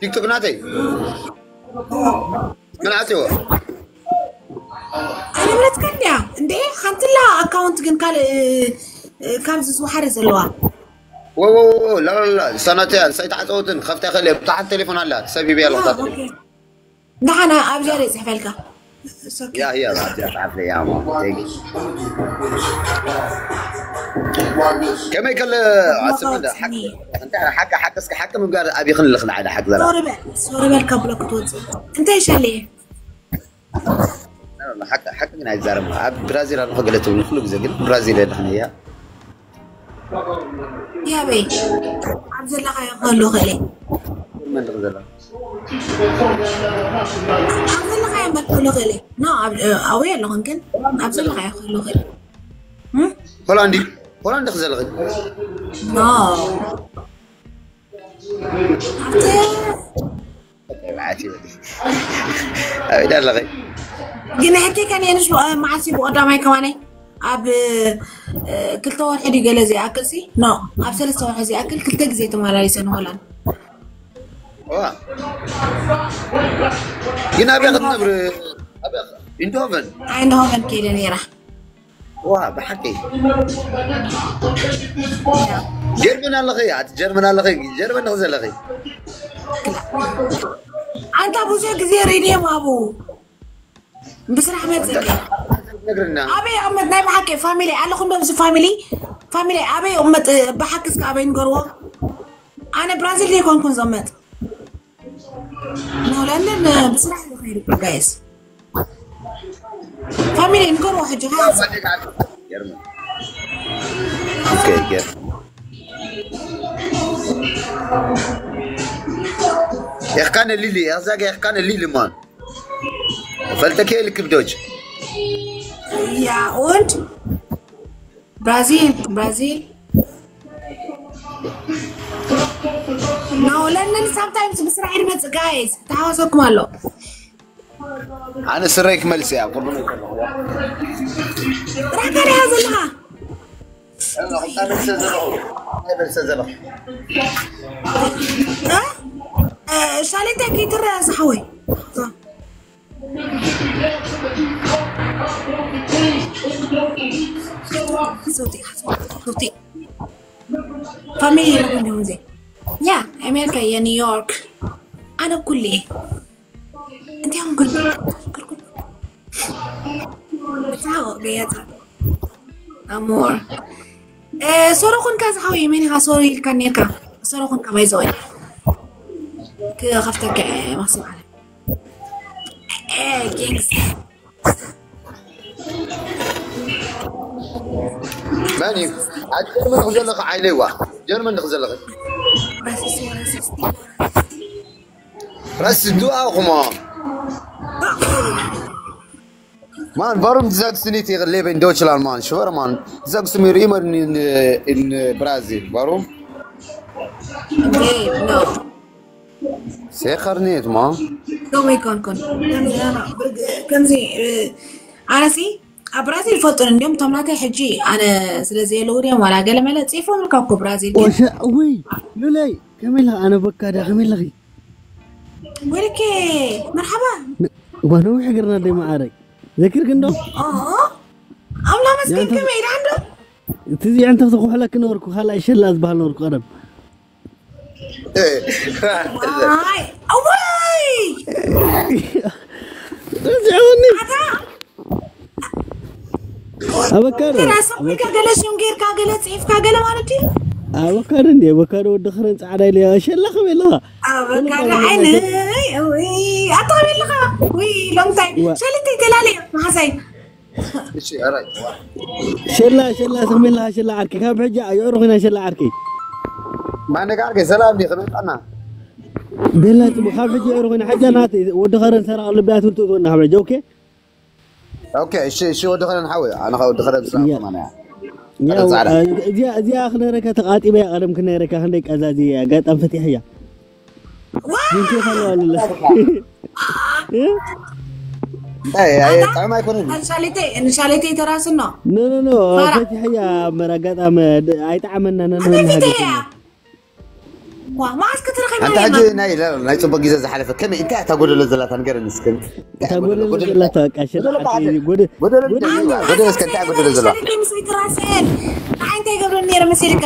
ቲክቶክ ናተይ መን ዓጽዎ? ኣይነበረትካን ድያ እንዴ? ሓንትላ ኣካውንት ግን ካልእ ካብዚ ዝወሓደ ዘለዋ። ወወወ ላላላ ሳናተያ ሳይት ዓፀወትን ከፍታ ከለ ብታሓት ቴሌፎን ኣላ ሰብ ይብያ ኣለኹ። ደሓና ኣብዚኣ ደ ይፅሕፈልካ። ያ ያ ኣብዚኣ ፃሓፍለያ። ከመይ ከለ ኣስብ ሓቂ ሓቂ ምንጋር ኣብይኽን ኣለኽን ዓደ ሓቂ ዘራ ሶሪ በል ሶሪ በል ካብሎ ክትወፅእ እንታይ ይሻለየ? ሓቂ ግን ኣይዛረብ ኣብ ብራዚል ኣለኹ ገለ ትብል ኩሉ ግዜ ግን ብራዚል የለኽን እያ። ያበይ ኣብ ዘለኻዮ ክህሉ ክእል እየ። መን ዘለኻ? ኣብ ዘለኻዮ መን ክህሉ ክእል እየ። ኖ ኣብ ኣብይ ኣለኹን ግን ኣብ ዘለኻዮ ክህሉ ክእል እየ። ሆላንዲ ሆላንዲ ክዘለኺ? ኖ ኣብቲ ኣበይ ኣለኺ? ግን ሕጂ ከን የንሽ መዓልቲ ብቀዳማይ ከማነይ ኣብ ክልተ ወርሒ ድዩ ገለ ዘይኣክል ሲ ኖ ኣብ ሰለስተ ወርሒ ዘይኣክል ክልተ ግዜ ተመላሊሰ ንሆላንድ። ዋ ግን ኣብያ ክትነብር ኣብያ ኢንዶቨን ኣይንሆቨን ከይደ ነይራ። ዋ ብሓቂ ጀርመን ኣለኺ ኣቲ ጀርመን ኣለኺ ጀርመን ንኽ ዘለኺ ኣንታ ብዙሕ ግዜ ሬድዮ ማቡ ብስራሕ መፅእ ነግርና ኣበይ ኣመት ናይ ብሓቂ ፋሚሊ ኣለኹም ዶ ምስ ፋሚሊ ፋሚሊ ኣበይ እመጥ ብሓቂ እስከ ኣበይ ንገርዎ ኣነ ብራዚል ዘይኮንኩን ዘመጥ ኖ ለንደን ብስራሕ ዝኸይድ ጋይስ ፋሚሊ ንገርዎ ሕጂ Ich kann eine Lilly, er sage, ich kann eine Lilly, Mann. Fällt der Kehl Kibdoch. Ja, und? Brasil, Brasil. No, ለንደን sometimes ብስራሕ ይመጽእ guys ተሓዋሰኩም ኣሎ ኣነ ስረይ ክመልስ እያ ቁርብ ነው ራካ ዲያ ዘለኻ ሻሌታ ከይትረአ ዝሓወይ ፋሚሊ የለኩም ዲኹም እዚ ያ ኣሜሪካ የኒውዮርክ ኣነ ኩሌ እንዲያውም ግን ሳዎ ገያታ ኣሞር ሶሮ ኮንካ ዝሓወይ መን ኢኻ ሶሮ ኢልካ ኔርካ ሶሮ ኮንካ ባይዘወይ ክኸፍተካ ማክሲም ዓለም ጌንግስ መን እዩ ኣብ ጀርመን ዘለኺ ዓይነይዋ ጀርመን ንኽ ዘለኺ Rest du auch, Mann. Mann, warum sagst du nicht, ich lebe in Deutschland, Mann? Schwör, Mann. Sagst du mir immer in, in, in Brasil. Warum? Nee, no. Sicher nicht, Mann. Komm, ich kann, kann. Können Sie, äh, Anasi? ኣብ ብራዚል ይፈልጡን እንዲም እቶም ናተይ ሕጂ ኣነ ስለ ዘየለዉ ድዮም ዋላ ገለ መለ ፅፎም ልካ እኮ ብራዚል ግን ወይ ሉለይ ከመይ ኣለኺ ኣነ በካዳ ከመይ ኣለኺ ወልኬ መርሓባ እዋ ነዊሕ እግርና ደይ መዓረይ ዘኪርክ እንዶ ኣምላ መስኪን ከመይ ኢዳ እንዶ እቲ ዚዕንተ ክትኩሕለክ ነበርኩ ካልኣይ ሸላ ዝበሃል ነበርኩ ቀደም ዋይ ኣዋይ ረዚዕኒ ኣበካዶ ራስኻ ገለ ሽም ጌርካ ገለ ፅሒፍካ ገለ ማለት እዩ ኣበካዶ እንዲ ኣበካዶ ወዲ ክረን ፃዕዳ ኢለ ሸላ ከመይ ኣለኻ ኣበካዶ ዓይነይ ኣታ ከመይ ኣለኻ ወይ ሎምታይ ሸልተይ ተላለየ መሓሳይ እሺ፣ ኧረ፣ ዋ። ሸላ ሸላ ስኽሚ ኣለኻ ሸላ ዓርኪ ካብ ሕጂ የዕሩ ኮይና ሸላ ዓርኪ ማነጋ ዓርኪ ሰላም ዲ ክመጣና ቤላ ጽቡ ካብ ሕጂ የዕሩ ኮይና ሕጂ ናት ወዲ ኸረን ሰራ ልብያ ትብልቱ ትወና ካብ ሕጂ ኦኬ ኦኬ እሺ እሺ ወዲ ኸረን ሓወይ ኣነ ካብ ወዲ ኸረን ስራ ያ። ማና ያው እዚኣ እዚኣ ክነረካ ተቃጢበያ ቀደም ክነረካ ክንደይ ቀዛዚ ኣጋጣም ፈቲሕያ ግን ኬፍ ኣለዋ ሉላ እንታይ ኣይ ጣዕም ኣይኮነን ንሻሌተይ ንሻሌተይ ተራስኖ ኖ ኖ ኖ ፈቲሕያ መር ኣጋጣሚ ኣይጣዕመና ነንሃገ ዋ ማስክ ትረኸ ኣንታ ሕጂ ናይ ናይ ጽቡቅ ግዜ ዝሓለፈ ከመይ እንታይ እታ ጎደሎ ዘላታ ንገረኒ እስከ። እንታይ እታ ጎደሎ ጎደሎ ዘላታ በቃ ሸጣ ጎደሎ በቃ። ጎደ ጎደሎ ጎደ እንታይ እያ? ጎደሎ እስከ እንታይ ጎደሎ ዘለዋ? ንዓይ እንታይ ገብረኒ ነይሩ መሲልካ?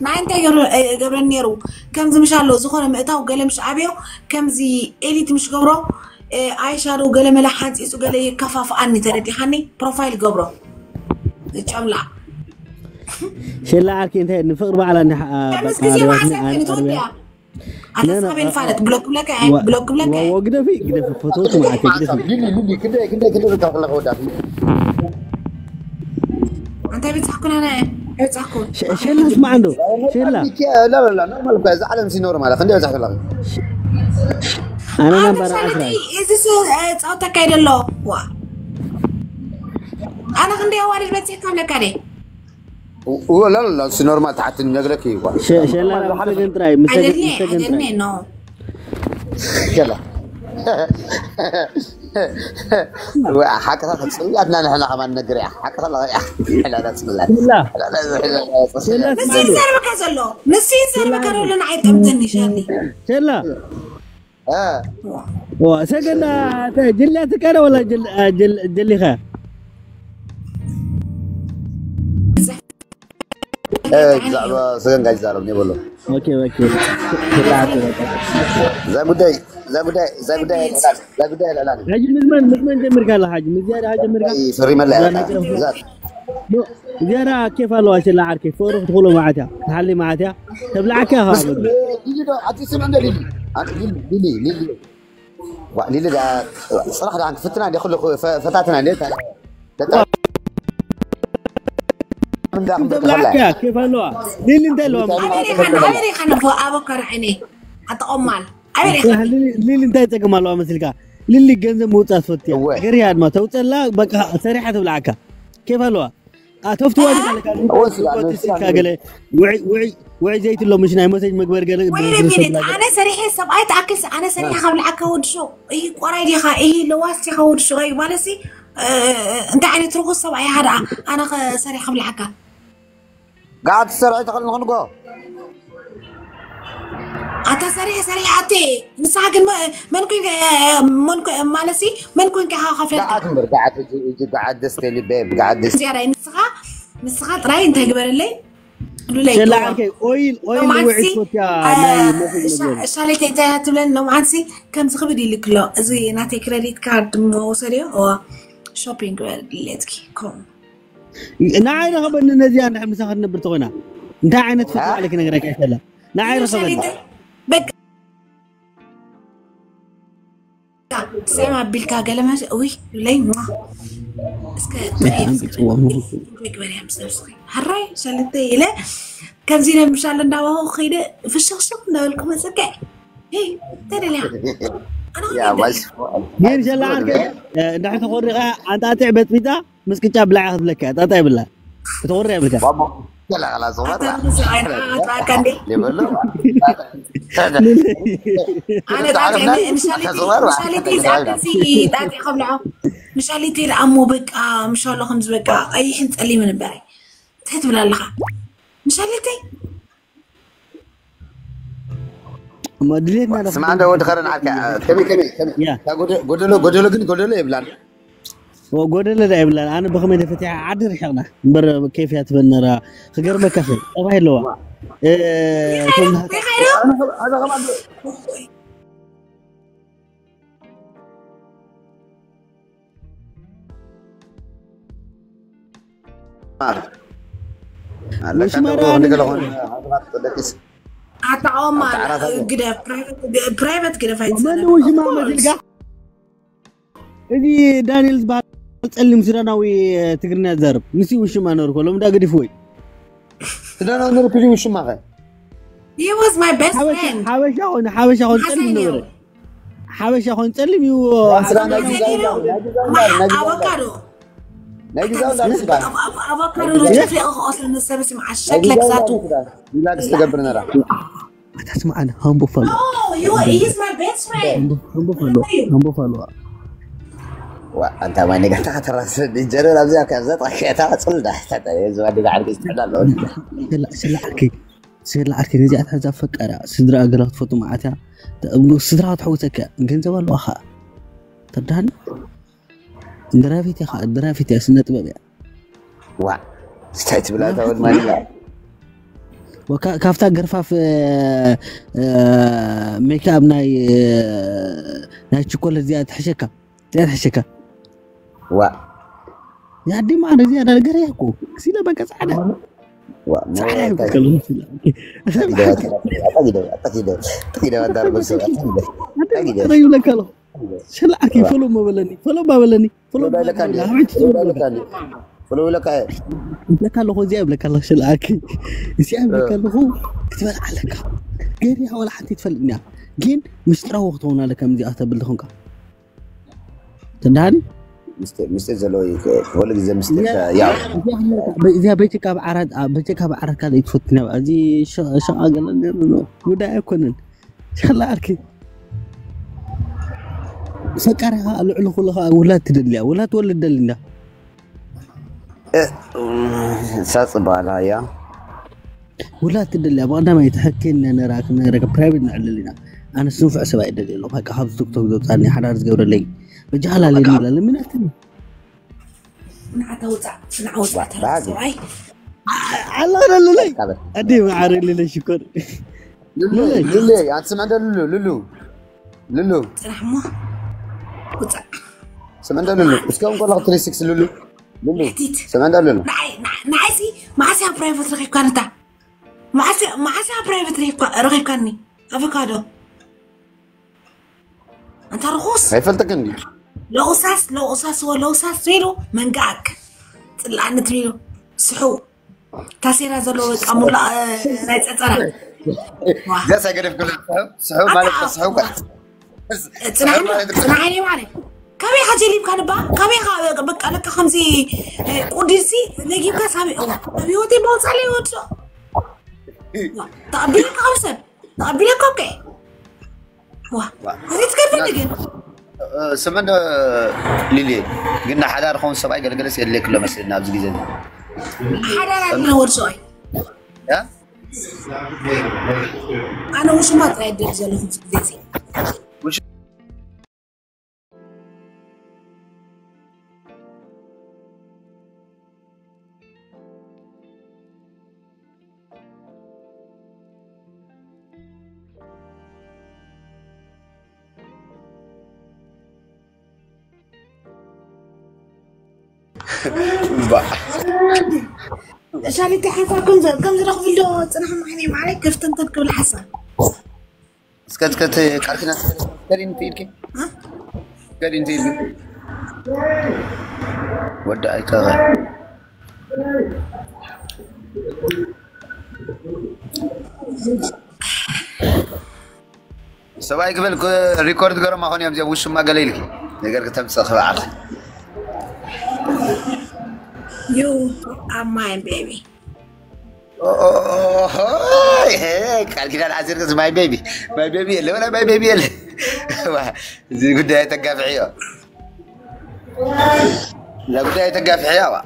ንዓይ እንታይ ገብረ- እ፣ ገብረኒ ነይሩ? ከምዚ ምሽ ኣሎ ዝኾነ ምእታው ገለ ምሽ ኣብዮ ከምዚ ኤሊት ምሽ ገብሮ እ፣ ኣይ ሻዶው ገለ መለ ሓንፂፁ ገለ የከፋፍኣኒ ተረዲኻኒ? ፕሮፋይል ገብሮ ጨምላ ሸላ ዓርኪ እንታይ ንፍቅሪ ባዕላ እንዳ ከምስ ግዜ በቃ ማዕሰብ ኣሕዋትና ኣነ ክትወድያ ቀርብያ ኣተስኻበ ንፋለጥ ብሎክ ብለካ ብሎክ ብለካ ወግደፊ ግደፊ ፈተውት ማለት ግደፊ ሊሊ ሊሊ ክንደይ ክንደይ ክንደይ ርካ ከለካ ወዳት እንታይ በጻሕኩን ኣነ በጻሕኩን ሸላ ስማዕ እንዶ ሸላ ኖርማል እኳ እዛ ዓለም ሲኖር ማለት ክንደይ በጻሕ ከለካ ኣነ ናምባር ዓስራ እዚ ጸወታ ካይደ ኣሎ ዋ ኣነ ክንደይ ኣዋርድ በጺሕካ ኣለካ ደ ላላ እሱ ኖርማል ተሓትን ነግረክ ይኳ ሸላ ምስ ሰገን ጥራይ ምስ ሰገን ጥራይ no ገላ ሓቅኻ ጽላትና ንሕና ከማን ነግር እያ ሓቅኻ ላ እያ ሕላላ ጽላት ንሱ ይዘርብካ ዘሎ ንሱ ይዘርብካ ዘሎ ንዓይ ጠምተኒ ሸኒ ሸላ ሰገና ጅላ ትቀረ ወላ ጀሊኻ ብዛዕባ ሰገን ጋር ይዛረብ ነው በሎ እዛ ጉዳይ እዛ ጉዳይ እዛ ጉዳይ እዛ ጉዳይ ላላ ሕጂ ምስመን ምስመን ጀምርካ ኣለ ሓጂ ምስ ዝያዳ ጀምርካ ፍሪ መላ ዛት ዝያዳ ኬፍ ኣለዋ ሸላ ዓርከይ ፍቅሪ ክትኽእሎ ማለት እያ ትሓሊ ማለት እያ ተብልዓካ ኢኻ ሊሊ ዶ ኣቲ ስምዕ እንደ ሊሊ ኣንቲ ሊሊ ሊሊ ሊሊ ዋ ሊሊ ዳ ጽራሕ ዳ ኣንቲ ፍትና እንደ ኩሉ ፈታትና እንደ ተብልዓካ ኬፍ ኣለዋ ሊሊ እንታይ ኣለዋ ኣበሬ ኻነፎ ኣበካር ዓይነይ ኣተቆማል ኣበሬ ሊሊ እንታይ ጸገም ኣለዋ መስልካ ሊሊ ገንዘብ ምውጻእ ትፈትያ ገሪያ ድማ ተውጸላ በቃ ሰሪሓ ትብልዓካ ኬፍ ኣለዋ ኣተፍትዋ ዝለካ ገለ ውዒ ዘይትሎ ምሽ ናይ መሰጅ መግበር ገለ ኣነ ሰሪሐ ሰብኣይ ተኣክስ ኣነ ሰሪሐ ካብ ልዓካ ወድሾ ይህ ቆራይ ዲኻ ይህ ለዋስ ዲኻ ወድሾ እዩ ማለሲ እንታይ ዓይነት ርኹስ ሰብኣይ ኢኻ ደኣ ኣነ ሰሪሐ ካብ ልዓካ ጋዓ ትሰርሒ ተኽእል ንኽንጎ ኣታ ሰሪሕ ሰሪሕ ኣቲ ንስኻ ግን መን ኮይንካ ማለሲ መን ኮይንካ ኢኻ ከፍለልካ ጋዓት እምበር ጋዓት እጂ ጋዓት ደስ ከይሊ ቤብ ጋዓት ደስ ዝያዳ ንስኻ ንስኻ ጥራይ እንታይ ግበረለይ ሉለይ ሸላ ዓርከይ ኦይል ኦይል ውዒት ኮትያ ናይ መሰል ነገር ሻሌት እንታይ ትብለን ሎምዓንሲ ከምዚ ክብድ ይልክሎ እዚ ናተይ ክረዲት ካርድ መወሰድዮ ሾፒንግ ግበረለትኪ ኮም ንዓይ ረኸበኒ ነዚኣ እንድሕር ምሳኻ ትነብር ተኾይና እንታይ ዓይነት ፍትዋ ኣለኪ ነገረካ ይፈላ ንዓይ ረኸበኒ ሰም ኣቢልካ ገለ መስ ውይ ለይ እስከ ሕራይ ሰልተ ኢለ ከምዚ ነምሻለ እንዳባኹ ከይደ ፍሽኽሽኽ እንዳበልኩ መፅቀ ተደልያ ግን ሸላ ዓርከ እንድሕር ተኾሪኻ ኣንጣጢዕ በጥቢጣ ምስ ቅጫ ብላዕ ክትብለካ ጣጣ ይብላ ክትወሪ ይብልካ ንሻሊተይ ደኣ እሞ በቃ ምሻሎ ከምዚ በቃ ቀይሕን ፀሊምን እምበረ እንታይ ትብል ኣለኻ ንሻሊተይ እሞ ድሌትና ስማ እንደ ወዲ ኸረን ዓርካ ከመይ ከመይ ከመይ ጎደሎ ጎደሎ ግን ጎደሎ የብላን ጎደለ ዳ ይብላል ኣነ ብኸመይ ተፈቲሐ ዓዲ ርሕቕና እምበር ኬፍ እያ ትበል ነራ ክገርመካ ኸ ጠባይ ኣለዋ ኣታ ኦማር ግደፍ ፕራይቨት ግደፍ ኣይትሰረቅ ውሽማ መሲልካ እዚ ዳንኤል ዝበሃል ጸሊም ሱዳናዊ ትግርኛ ዘርብ ምስ ውሽማ ነርኮ ሎም ዳ ገዲፍ ወይ ሱዳናዊ ነርኩ እዚ ውሽማ ኸ He was my best friend. ሓበሻ ኾነ ሓበሻ ኾነ ጸሊም ነበረ ሓበሻ ኾነ ጸሊም እዩ ኣቮካዶ ናይ ግዛው እንዳንስባ ኣቮካዶ ጨፍሊቑ ክቐስል ንሰብ ስምዓ ሸክለክ ዛቱ ሪላክስ ትገብር ነራ ኣታ ስምዓኒ ሃምቦ ፋሎ Oh, you he's my best friend. ሃምቦ ፋሎ ሃምቦ ፋሎ ዋ ኣንታ ማይ ነጋ ተኸተራስ ጀረር ኣብዚኣ ካብዛ ጠሸታ ጽልዳ ተጠየ ዝባዲ ዓርቂ ዝጥዕላ ኣለዎ ስላ ዓርኪ ስለ ዓርኪ ነዚኣ ትሕዛ ፈቀራ ስድራ ገላ ክትፈቱ መዓት እያ። ስድራ ክትሕውሰካ እያ። ገንዘብ ኣለዋ ኸዓ። ተርዳኒ? ድራፊት እያ ኸዓ፣ ድራፊት እያ፣ ስነ ጥበብ እያ። ዋ፣ እንታይ ትብል ኣታ ወድ ማንላ? ወካ-፣ ካብታ ገርፋፍ፣ እ፣ እ፣ ሜክኣፕ ናይ፣ እ፣ ናይ ቸኮለት እዚኣ ትሕሸካ። እዚኣ ትሕሸካ። ዋ። ያዲ ማዕረ እዚኣ ዳርገር እያ እኮ። ሲለ በቃ ጻዕዳ። ዋ፣ ጻዕዳ እያ እንታይ በቃ። ኣታ ጊደ፣ ኣታ ጊደ፣ ኣታ ጊደ፣ ኣታ ጊደ፣ ኣታ ጊደ፣ ኣታ ጊደ። ኣታ ጊደ። ኣታ ይብለካ ኣለኹ። ሽልዓኪ ዋ። ፎሎ መበለኒ፣ ፎሎ ማበለኒ፣ ፎሎ ሎዳ ይብለካ እንዲ፣ ማበለኒ። ኣበይ ትጽውር ሎዳ ይብለካ እንዲ። ፎሎ ይብለካ እየ። ይብለካ ኣለኹ፣ እዚኣ ይብለካ ኣለኹ፣ ሽልዓኪ። እዚኣ ይብለካ እ። ኣለኹ፣ ክትበልዓ ኣለካ። ገሪያ ወላ ሓንቲ ትፈልጥኒ እያ። ግን ምስጢራዊ ክትኸውን ኣለካ፣ ከምዚኣ ክተብል ዝኾንካ። ትዳኒ? ምስጢር፣ ምስጢር ዘለዎ እዩ። ኩሉ ግዜ ምስጢር እዚኣ፣ ተ-፣ ያው። እዚኣ፣ እዚኣ በይተካ ኣብ ዓራት፣ በይተካ ኣብ ዓራት ካልእ ትፈትን እያ። እዚ ሸ-፣ ሸቓ ገለ ገለ ነው። ጉዳይ ኣይኮነን። ሻላ ዓርኪ። ፈቃሪ ኸዓ ልዕሊ ኩሉ ኸዓ ውላድ ትደልያ። ውላድ ትወልድ ደሊ እንዳ። እ፣ እሳ ጽባላ እያ። ውላድ ትደልያ። ብቐዳማይ እቲ ሕክን ነራክ፣ ነራክ ፕራይቬት ነዕልል ኢና። ኣነ ስንፉዕ ሰብ ኣይደልየ ኣለኹ። በቃ ካብዚ ቲክቶክ ዘውጻኒ ሓዳር ዝገብረለይ። በጃ ሓላል በቃ። የለን ይላል። ምን ኣትም? ንዓታ ውጻእ፣ ንዓ ውጻእ ባ-፣ ተረፍ ባግ። ሰብኣይ። ዓ-፣ ዓላ ደልለይ። በቃ በቃ። ኣዲ መዓረ ልለይ ሽኮር። ሉሉ፣ ልለይ። ሉሉ፣ ኣንቲ ስምዕ እንዶ ሉሉ፣ ሉሉ። ሉሉ። ጽናሕ እሞ። ውጻእ። ስምዕ እንዶ ሉሉ። እስከ እንቆ ለኽ ትሪ ሲክስ ሉሉ። ሉሉ። ሕቲት። ስምዕ እንዶ ሉሉ። ንዓይ፣ ንዓ-፣ ንዓይሲ መዓስ እያ ፕራይቬት ረኺብካ ነታ? መዓስ፣ መዓስ እያ ፕራይቬት ረኺብካ-፣ ረኺብካኒ? ኣቮካዶ። ኣንታ ርኹስ። ኣይፈልጠክን ድዩ? ለውሳስ፣ ለውሳስ፣ ወ-፣ ለውሳስ ትብሉ መንጋክ። ጽላእኒ ትብሉ። ስሑ። ታሴራ ዘሎ በቃ ሙላ፣ እ፣ ናይ ጸጸራ። ዋ። ገሳ ገደፍ ክብላ ስሑ፣ ስሑ ማለት ኣታ-፣ ስሑ እኳ። ጽናሕና፣ ጽናሕኒ ማለት። ካበይ ኢኻ ጀሊብካ ልባ? ካበይ ኢኻ በቃ ለካ ከምዚ፣ እ፣ ቁዲሲ ለጊብካ ሳቢ-፣ እዋ፣ ኣብ ህይወተይ ባውጻለይ ወድሶ። ዋ፣ ተቐቢለካ ካብ ሰብ፣ ተቐቢለካ እኮ። ዋ፣ ዋ። እዚ ትገርመኒ ግን። እ፣ ስምን፣ እ፣ ሊሊ፣ ግን ንሓዳር ኸውን ሰብኣይ ገለገለስ የድልየክሎ መስለኒ ኣብዚ ግዜ እዚ። ሓዳር ኣድነ ወድሶ ኣይ። ያ? ኣነ ውሽማ ጥራይ ደል ዘለኹ ግዜ። ባ። ሻሊት ሓንሳብ ከም ዘ-፣ ከም ዝረኽቡ ዶ ጽናሕ ማዕነይ ማዕረይ ከፍተንተን ክብል ሓሳብ። እስከ፣ እስከ፣ ቃል ኪዳን ከሪን ትይልኪ? እ? ከሪን ትይልኪ? ወዲ ኣይከኸ። ሰብኣይ ክበል ኮ-፣ ሪኮርድ ገሮም ኣኾን እዮም እዚኦም ውሽማ ገለ ኢልኪ ነገር ክተምጽእ ክበዓል። You are my baby. ኦ፣ ኦ፣ ኦ፣ ኦ፣ ሄይ፣ ቃል ኪዳን ዓሲርክስ my baby፣ my baby የለ፣ ወላ my baby የለ። ዋ፣ እዚ ጉዳይ ተጋፍዕዮ። እዛ ጉዳይ ተጋፍዕያ፣ ዋ።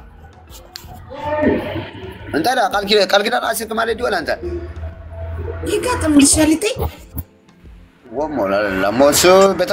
እንታይ ደኣ ቃል ኪ-፣ ቃል ኪዳን ዓሲርክ ማለት ድዩ ወላ እንታይ? ይጋጥም ልሻሊተይ። ወሞ፣ ላ፣ ላ፣ ላ፣ ሞ እሱ በጣም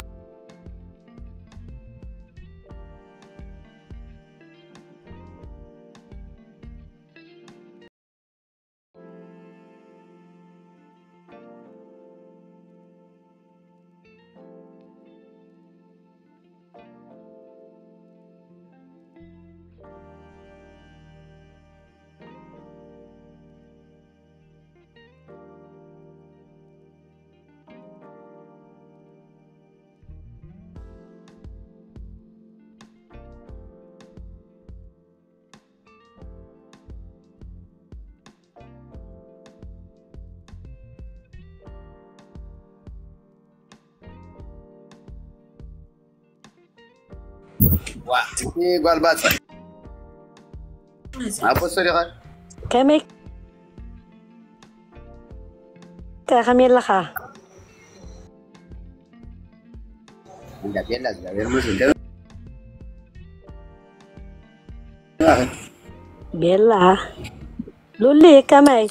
ዋ፣ እቲ ጓል ባጽዕ። ኣቦ ስቶሪ ኸ? ከመይ ከ-፣ ከመይ ኣለኻ? እንዳ ቤላ እግዚኣብሔር ይመስገን። ቤላ፣ ሉሊ፣ ከመይ?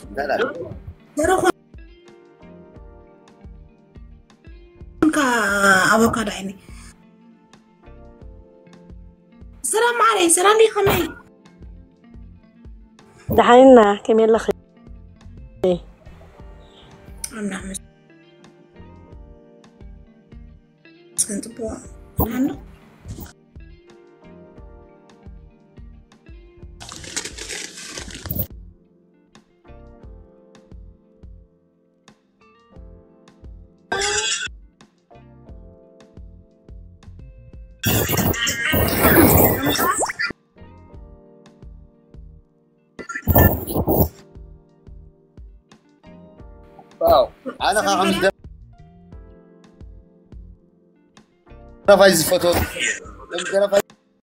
ሮኾንካ ኣቮካዶ ዓይኒ። ሰላም ማዓረይ፣ ሰላም ከመይ? ደሓንና ከመይ ኣለኺ? ኣምላኽ መስገን ጽቡቕ ኣሎ። ዋው ኣነ ከዓ ከምዚ ደረፋይ ዝፈትዎ ደረፋይ